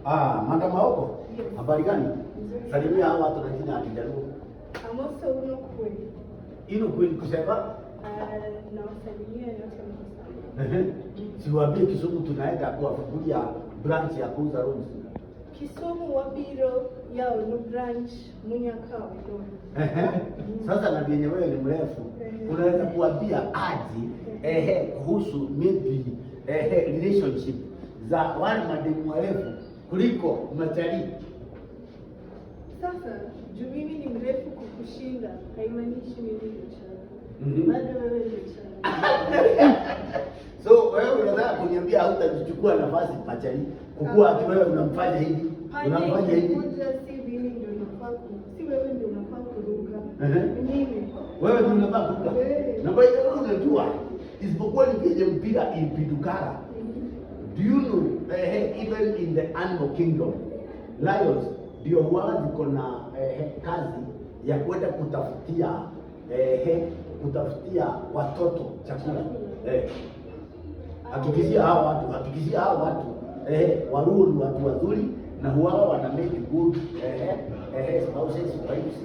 Ah, Madam Aoko. Yes. Habari gani? Nzuri. Salimia hao watu na jina ya Kijaluo. Amoso uno kwe. Ino kweli kusema? Nawasalimia nyote mko sawa. Ehe. Siwaambie Kisumu tunaenda kuwafungulia branch ya kuuza rooms. Kisumu wabiro yao no branch munyaka welo. Ehe. Sasa na vyenye wewe ni mrefu, unaweza kuambia aje ehe kuhusu maybe ehe relationship za wale mademu warefu kuliko machali. Sasa juu mimi ni mrefu kukushinda haimaanishi mimi ndio chali. Bado wewe ndio chali. So wewe unataka kuniambia hautajichukua nafasi pachali kukuwa ati wewe unamfanya hivi, Panya unamfanya hivi. ikikuja si mimi ndio nafaa ku si wewe ndio unafaa kuruka. Ehe. Ni mimi. Wewe ndio unafaa kuruka. Eh. Na kwa hiyo wewe unajua isipokuwa ni vyenye mpira ilipindukana. Do you know even in the animal kingdom lions ndio huwa ziko na kazi ya kwenda kutafutia watoto chakula. Hakikishia hao watu, hakikishia hao watu Waluo ni watu wazuri na huwa wana make good spouses, wives,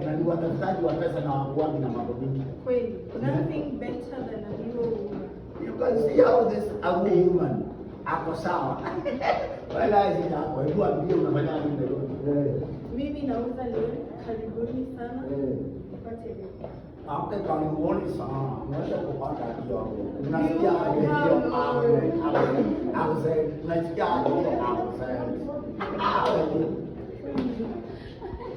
na ni watafutaji wa pesa na wakuangi na mambo mingi. Kweli. Nothing better than a Luo woman. You can see how this Awu woman ako sawa. Wala sija hapo. Hebu ambie unafanya nini Nairobi? Mimi nauza leo, karibuni sana. Upate leo. Okay, karibuni sana. Unaweza kupata hiyo. Unasikia aje hiyo accent? Accent. Unasikia aje hiyo accent? Ah.